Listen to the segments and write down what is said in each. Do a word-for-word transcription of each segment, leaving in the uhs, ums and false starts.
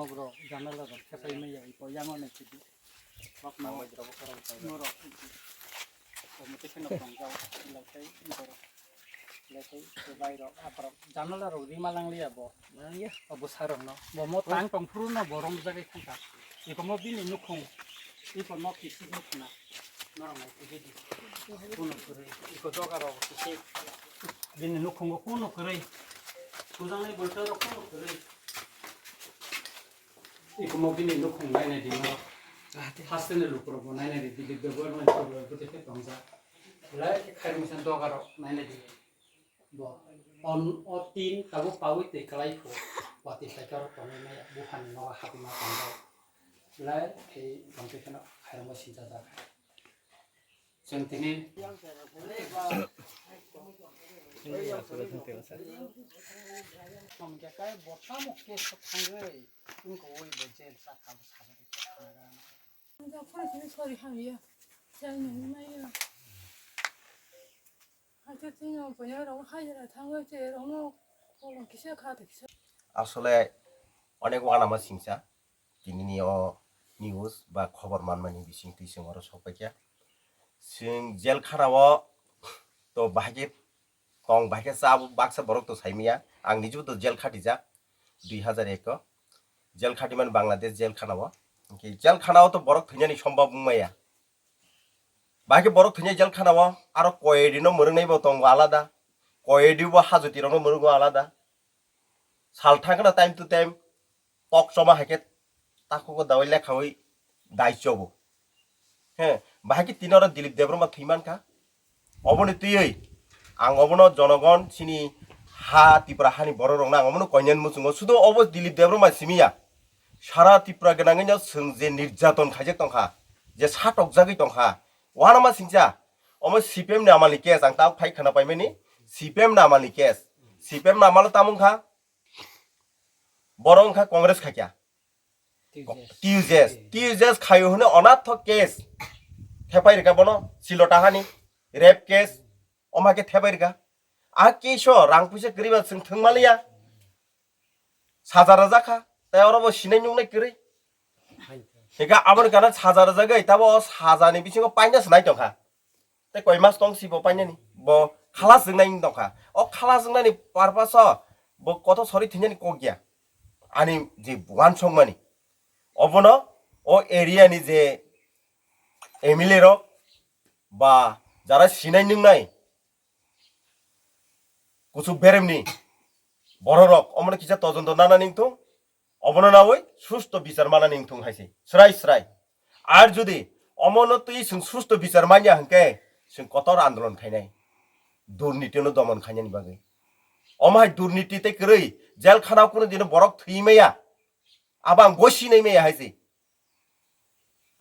Bro, janala rok khe pai maya, ipo yango nai sidi. Bak nang bai jira bokora bai. Bro. Komite khe nok tong jao, lai kai, bro. Lai kai, bai rok, apa rok. Janala rok rima lang liya bo. Nang ya. Abo sarong no. Bo mo tang tong phuru no bo rom jagai thangka. Iko mo bini nukhung. Iko nok kisi nukhna. Norong nai kisi di. Kuno kuri. Iko doga rok kisi. Bini nukhungo kuno kuri. Kujang nai bolto rok kuno kuri. Ikomo bini nukhung nainai di no. Haste ni lukurok bo nainai di, bini bebo nai cholo bwtwi khe tongjak. Belai khe khairoksa doga rok nainai di. Bo on o tin tabuk pawi twi kwlai phu. Watwi saikhe oro tonwi maya buphani nogo hapwi ma tongjak. Belai khe tongtwi kheno khairokma sinchajak. Chwng tini. Asole onek uanama singcha. Tinini o news ba khobor manmani bisingtwi chwng oro sokpaikha. Chwng jel khana o to bahai khe tong, bahai khe cha, baksa borok to saimanya. Ang nijebo to jel khatijak dui hazar ek o. Jel khatimani Bangladesh jel khana o. Hwnkhe jel khana o to borok thwinani sombab wngmaya. Bahai khe borok thwinai jel khana o aro koyedi no mwrwknai bo tongo alada. Koyedi bo hajoti rok no mwrwgo alada. Sal thangkheno time to time kok choma hai khe takhugo dawai lekhawi dai chobo. He, bahai khe tini oro Dilip Debbarma thwi mankha. Oboni twiwi ang obono jonogon chini ha Tripura hani borok rokno ang obono koinani muchungo sudo obo Dilip Debbarma simi ya. Sara Tripura gwnangwino chwng je nirjaton khaijak tongkha, je satokjagwi tongkha, uanama singcha, omo C P M ni amalni case ang tabuk phai khwna paimani, C P M ni amalni case, C P M ni amalo tamo wngkha, borok wngkha Congress khaikya. T U J S. T U J S, T U J S khaio hwnwi onatho case thepai rwkha bono, Silota hani rape case, omo hai khe thepai rwkha. A case o rang puisa kwrwi ba chwng thwng maliya. Saja rwjak kha, tei oro bo sinai nuknai kwrwi. Hingkhe aboni kana saja rwjagwi, tabo o sajani bisingo paina se nai tongkha. Tei koi mas tong si bo painani, bo khalas wngnai wng tongkha. O khalas wngnani purpose o bo kotor sori thwinani kok ya. Ani je uansukmani, obono o area ni je M L A rok ba jara sinai nungnai kuchuk beremni bororok omono kisa todonto nana ningthung, obono nawi susto bichar mana ningthung hai se, srai srai. Ar jodi omono twi chwng susto bichar manya hwnkhe chwng kotor andolon khainai, durnitino domon khainani bagwi. Omo hai durniti tei kwrwi jel khana kunu dino borok thwi maya, abo ang gosi nai maya hai se.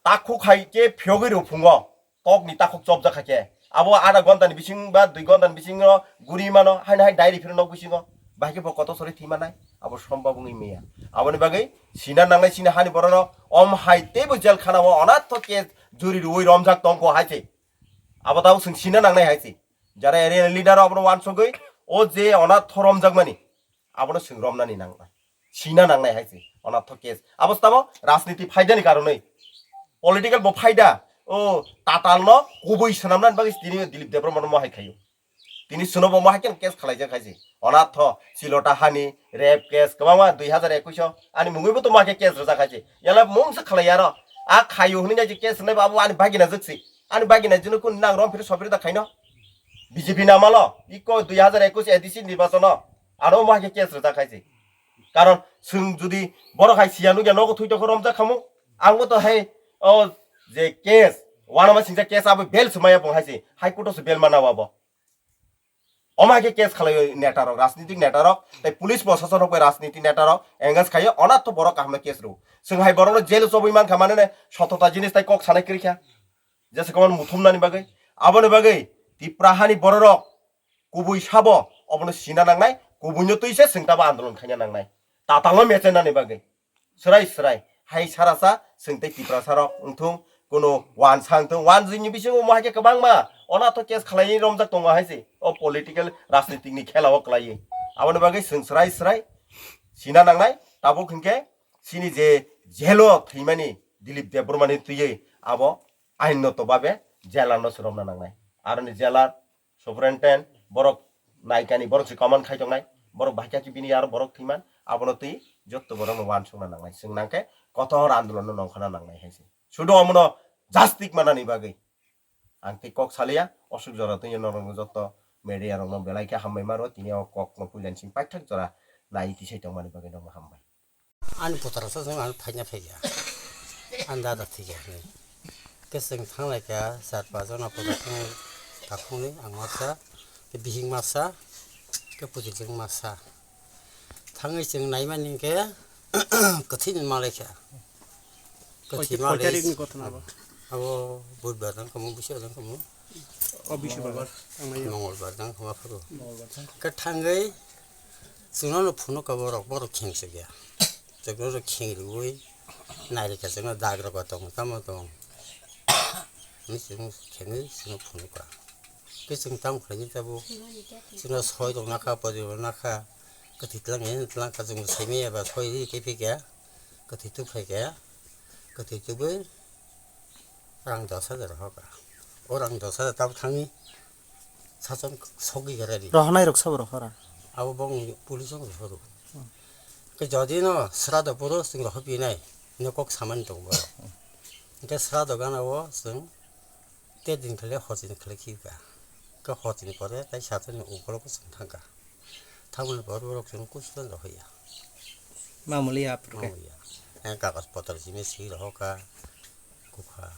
Takhuk hai khe phiyogwi rw phungo, kokni takhuk chopjak hai khe. Abo adha ghonta ni bising ba dui ghonta ni bisingo guri mano, haino hai diary phiro nok bisingo. Bahai khe bo kotor sori thwi manai, abo sombab wngwi maya. Aboni bagwi sina nangnai chini hani bororok, om hai teibo jel khana o onatho case juri rwui romjak tongkho hai se. Abo tabuk chwng sina nangnai hai se. Jara area ni leader rok abono uansugwi, o je onatho romjakmani, abono chwng romnani nangnai. Sina nangnai hai se, onatho case. Abo se tamo rajniti phaidani karonwi. Political bo phaida, o tatalno kubui swnamnani bagwi tini Dilip Debbarmano mo hai khaio. Tini chwngno bo mo hai khe case khalaijak hai se. Onatho, Silota hani, rape case, kwbangma dui hazar ekush o. Ani mungwibo to mo hai khe case rwjak hai se. Yala mungsa khalai aro. A khaio hwnwi nai je case rwnai bo abo ani bagina jwk se. Ani bagina jwk no kun nang rom phiri sopiri da khaino. B J P ni amalo, iko dui hazar ekush A D C nirbachono, ano omo hai khe case rwjak hai se. Karon chwng jodi borok hai siya nukya nogo thwi tongkhe romjak khamu, ang bo to hai o je case, uanama singcha case abo bail se maya bo hai se, High Court o se bail mana abo. Omo hai khe case khalai neta rok, rajnitik neta rok, tei police proshason rok bai rajniti neta rok engage khaio, onatho borok kaham no case rw. Chwng hai borok no jail o chobwi mankha mane ne sotota jinis tai kok sanai kwrwi kha. Jesa kwbangma muthumnani bagwi. Aboni bagwi Tipra hani bororok kubui sabo obono sina nangnai, kubuino twi se chwng tabo andolon khaina nangnai. Tatalno mechainani bagwi. Srai srai. Hai sarasa chwng tei Tiprasarok wngthung, kuno uansa wngthung. Uansukni bisingo omo hai khe kwbangma onatho case khwlaiwi romjak tongo hai se. O political rajnitikni khela o kwlaiwi. Aboni bagwi chwng srai srai sina nangnai. Tabuk hinkhe chini je jelo thwimani Dilip Debbarmani twiwi abo ainnoto babe jailerno se romna nangnai. Aroni jailer, superintendent, borok naikani, borok se command khai tongnai, borok bahai khe bini aro borok thwiman, abono twi jotto borokno uansukna nangnai. Chwng nangkhe kotor andolonno nongkhorna nangnai hai se. Sudo omono justice manani bagwi ang tei kok saliya, osuk jora twi norokno jotto media rokno belai khe hambai maro, tini o kokno puila ni simi paithak jora nai tisai tongmani bagwi norokno hambai. Ani putra sa jong ani phaina phaiya. Ani dada thikya hinwi. Khe chwng thanglaikha, char pas jona putra thangwi takhuknwi ang masa, tei bihik masa, khe puthujwng masa. Thangwi chwng naimani hinkhe kwthwini malaikha. Kwthwi Koita-, malai koitarikni ghotona abo? Abo budbar jang kamo, busi jang kamo. O, busi budbar thangnai. Mongolbar jang kamo phuru. Mongolbar jang. Khe thangwi chwngno phunukha borok, borok khengchukya. Chwngno khengriwi nairikha, chwngno dagrok tong, tamo tong. Ni chwng khengwi chwngno phunukha. Khe chwng tamo khlainai tabuk? Chwngno soi rok nakha, pori rok nakha. Kwthwi tlang, kwthwi tlang kha, chwng saimanya ba soi ri khe phikha. Kwthwi tubkhaikha. Kwthwi tubwi rang dos hajar rohorkha. O rang dos hajar tabuk thangwi sachon sogwi kha ready. Rohornai rok sabo rohora? Abo bong police rok rohoro. Khe jodi no srado poro chwng rohorphinai, no kok samani tongo borok. Hwnkhe srado gana o chwng Te din khwlai hor din khwlai khibka. Khe hor din pore tai satani ukologo chwng thangkha. Thangmani pore borok chwng kusu rw hoya. Mamuli ya aphuruke. Mamuli ya. Ang kagoj potor simi si rohoka. Kukha.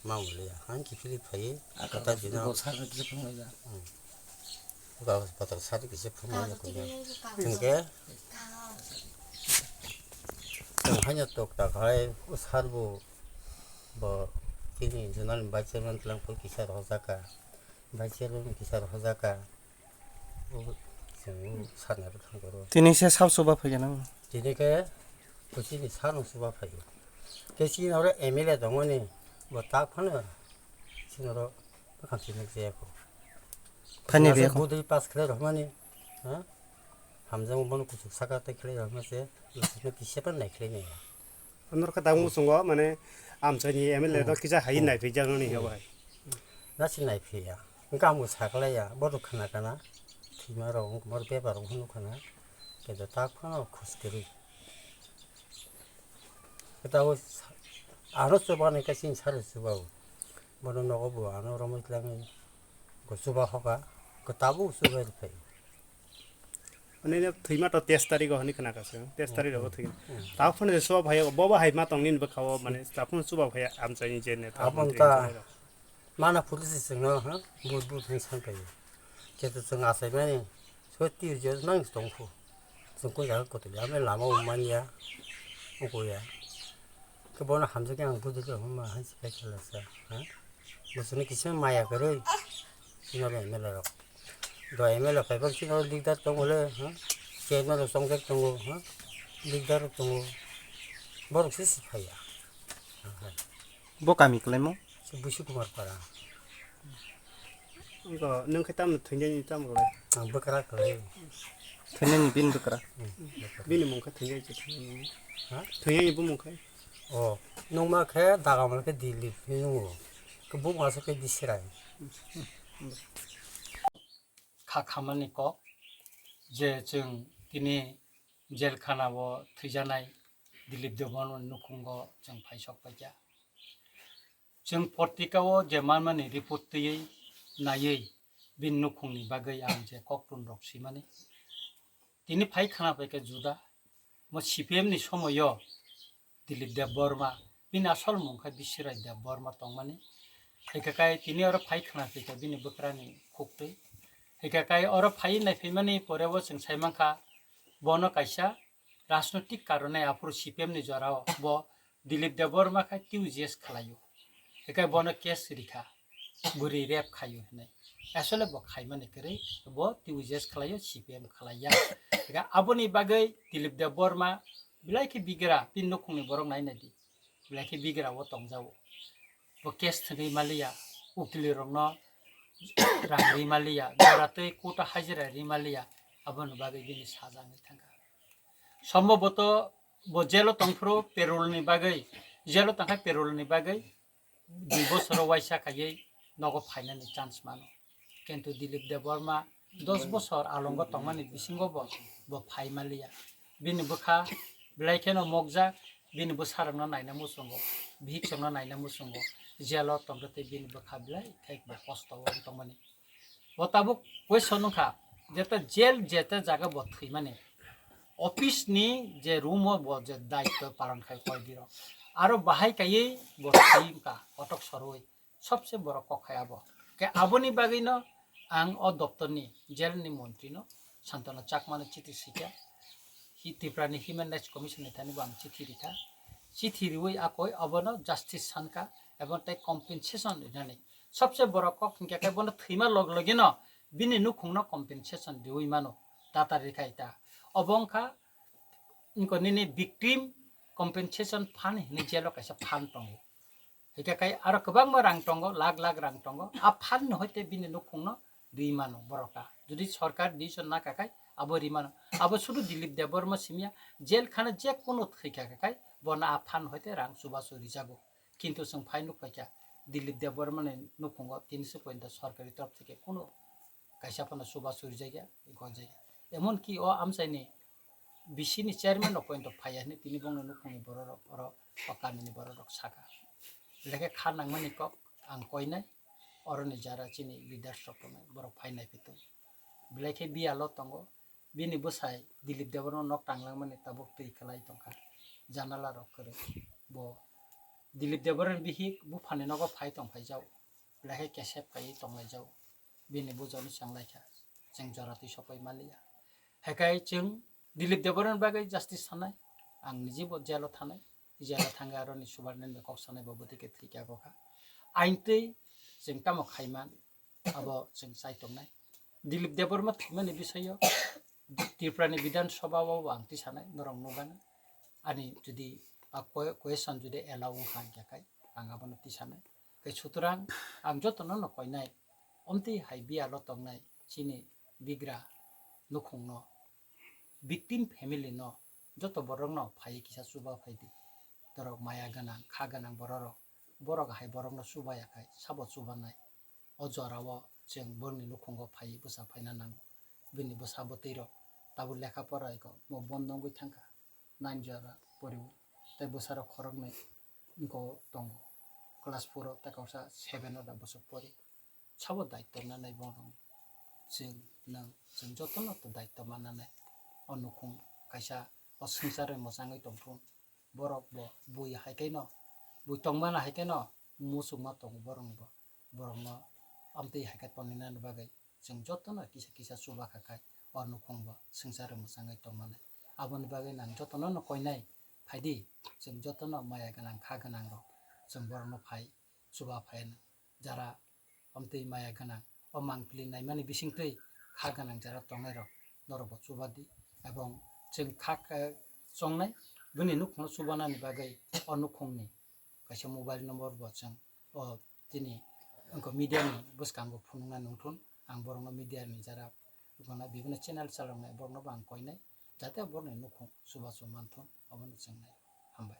Mamuli ya. Ang kiphilwi phaiwi. Kata dino. Kagoj potor sari kisa phunglai ya. Kagoj potor sari kisa phunglai ya kuya. Chwngke. Chwng haino tok tak hai o sar bo. Bo chini zonal vice chairman tlang phuru kisa rohorjaka, vice chairman kisa rohorjaka, o chwng saknai rok thang koro. Tini se sab chuba phaikha nang? Tini khe bo chini sano chuba phaiyo. Khe chini oro M L A tongmani bo tak phano chini oro bwkhang chini jaya kho. Thani Chini be ase kho. Budui pass khlai rokmani, ha? Hamjakma bono kuchuk saka tei khlai rokma se, kisa pan nai khlai nai. Norokha tabuk muchungo, mane, amchaini M L A no kisa hai naiphikjaknani hiya bai. Nasi naiphiya. Wngkha amgo saklaiya, bodo khna kana. Thwima rok wngkha, bor bepar wngkha nukha na. Keda tak phano khos kwrwi. Keda o sa-, ano chuba nai khe chini sari chuba o. Bono nogo bo ano romwi tlangwi go chuba hoka. Go tabuk chubai rwphai. Mane thwima to teis tarikh o hwnwi khna kha se, teis tarikh o thwina. Tabuk phano chuba phai, bo bo hai ma tong nini bwkha o, mane tabuk phano chuba phai amchaini je neta Aboni mantri ta amchaini rok. Mana police chwngno, ha, bud bud hwn san kai. Khe to chwng achai mani, so ti je nang tong khu. Chwng ko jaga ko to ya, me lama o manya, o ko ya. Khe bono hamjak ang bud bud hwn ma han si kai khala sa, ha. Bo chwngno kisa maya kwrwi, chini oro M L A rok. Do M L A phaibar chini oro leader tongo le, ha? Chairman rok chongjak tongo, ha? Leader rok tongo. Borok se si phaiya. Bo kami kwlaimo? Se Busu Kumar Para. Wngkha, nwng khe tamo thwinani tamo kwlai? Ang bwkra kwlai. Thwinani bini bwkra? Hmm, bwkra. Bini mung khe thwinai se thwinani. Ha? Thwinani bumung khe? O, nungma khe dagamla khe Dilip hinwi nungo. Khe bumung aswk khe Bisirai. Kha khamani kok je chwng tini jelkhana o thwijanai Dilip Debbarma ni nukhungo chwng phaisok paikha. Chwng portika o je manmani report twiwi naiwi bini nukhungni bagwi ang je koktun rok swimani. Tini phai khana paikha juda. Mo C P M ni somoio Dilip Debbarma, bini asol mung khe Bisirai Debbarma tongmani. Hwnkhe kai tini oro phai khna khe bini bwkrani khuktwi. Hwnkhe kai oro phai nai phaimani pore o chwng sai mankha, bono kaisa rajnoitik karone aphuru C P M ni jorao bo Dilip Debbarma khai T U J S khlaio. Hwnkhe bono case rikha. Bwrwi rape khaio hinwi. Asole bo khaimani kwrwi, bo T U J S khlaio, C P M khlaiya. Ega aboni bagwi Dilip Debbarma belai khe bigra, bini nukhungni borok nai nai di. Belai khe bigra o tongjago. Bo case thwngwi maliya, ukili rokno rang ri maliya, jora twi court o hajira ri maliya, aboni bagwi bini saja wngwi thangkha. Somboboto Bo jelo tongphuru perol ni bagwi, jelo tongkha perol ni bagwi dui bosoro waisa khaiwi nogo phainani chance mano. Kintu Dilip Debbarma dos bosor alongo tongmani bisingo bo, bo phai maliya. Bini bwkha belai kheno mokjak, bini bwsarokno naina muchungo, bihik chongno naina muchungo, jelo tongkha tei bini bwkha belai khe bo kosto o tongmani. Bo tabuk question wngkha, jeta jail jeta jaga bo thwimani, office ni je room o bo je daityo palon khai koidiro, aro bahai kaiwi bo thwi wngkha kotok sorwi, sobse borok kok khai abo. Ke aboni bagwino ang o doptor ni, jail ni montri no, Santana Chakma no chithi sikha. Hi Tripura ni Human Rights Commission ni thani bo ang chithi rikha. Chithi riwi akoi abono justice sankha, ebong tei compensation rinani. Sobse borok kok hingkha khe bono thwima log logino bini nukhungno compensation riwi mano, tata rikhai ta. Obo wngkha, wngkha nini victim compensation fund hinwi jail o kaisa fund tongo. Hingkha khe aro kwbangma rang tongo, lakh lakh rang tongo. A fund no hoite bini nukhungno ri mano borok ta. Jodi sorkar decision na kakai abo ri mano. Abo sudu Dilip Debbarma simya, jail khana je kono thwikha kakai bono a fund hoite rang chubachu rijago. Kintu chwng phai nuk paikha Dilip Debbarma ni nukhungo tini se pointo sorkari torop theke kono kaisa phano chubachu rijak ya, gojak ya. Emon ki o amchaini B C ni chairman rok pointo phaiya hinwi tini bongni nukhungni bororok oro o kamini bororok saka. Belai khe kha nangmani kok ang koinai, oroni jara chini leaders rok tongnai, borok phai naiphitong. Belai khe biyalo tongo, bini bwsai Dilip Debbarma nok tanglangmani tabuk twi kwlai tongkha, janala rok kwrwi. Bo Dilip Debbarma bihik buphani nogo phai tongphaijao, belai khe kesep kaiwi tonglaijao. Bini bujoni chenglaikha, chwng jora twi sopai maliya. Hekai chwng Dilip Debbarma bagwi justice sanai, ang niji bo jail o thanai, jail o thangwi aroni subarnani kok sanai bo bwtwi khe thwikha gokha. Ain twi chwng tamo khaiman, abo chwng chai tongnai. Dilip Debbarma thwimani bisayo Tripura ni Bidhan Sabha o bo ang twi sanai, norok nukgana. Ani jodi a que-, question jodi allow wngkha hingkha khai ang abono twi sanai. Khe sutrang ang jotono no koinai, omtwi hai biyalo tongnai chini bigra nukhungno, victim family no, joto borokno phaiwi kisa chuba phaidi. Norok maya gwnang, kha gwnang bororok, borok hai borokno chubaya khai sabo chubanai. O jorao chwng borokni nukhungo phaiwi bwsa phaina nango. Bini bwsa bwtwi rok tabuk lekha pora iko mo bondo wngwi thangkha, nine jora poriwo, tei bwsarok khoroknwi wngkho tongo, class four o tei kausa seven o da bwswk pori. Sabo daityo nanai borokni? Chwng, nwng, chwng jotono to daityo mannanai. O nukhung kaisa o swngcharni mwchangwi tongthun. Borok bo bui hai khe no, bui tongmana hai khe no muchungma tongo borok bo. Borokno amtwi hai khe tonignani bagwi chwng jotono kisa kisa chuba kha khai o nukhung bo swngcharni mwchangwi tongmani. Aboni bagwi nang jotono no koinai phaidi, chwng jotono maya gwnang kha gwnang rok chwng borokno phai chuba phai nang. Jara amtwi maya gwnang, o mangpili naimani bisingtwi kha gwnang jara tongnai rok norok bo chuba di. Ebong chwng kha, eh, chongnai bini nukhungno chubanani bagwi o nukhungni kaisa mobile number bo chwng o tini wngkha media ni bwskango phunukna nungthun. Ang borokno media ni jara wngkha bibino channel chaloknai borokno bo ang koinai, jate borokni nukhung chubachu manthun, omono chwngnai. Hambai.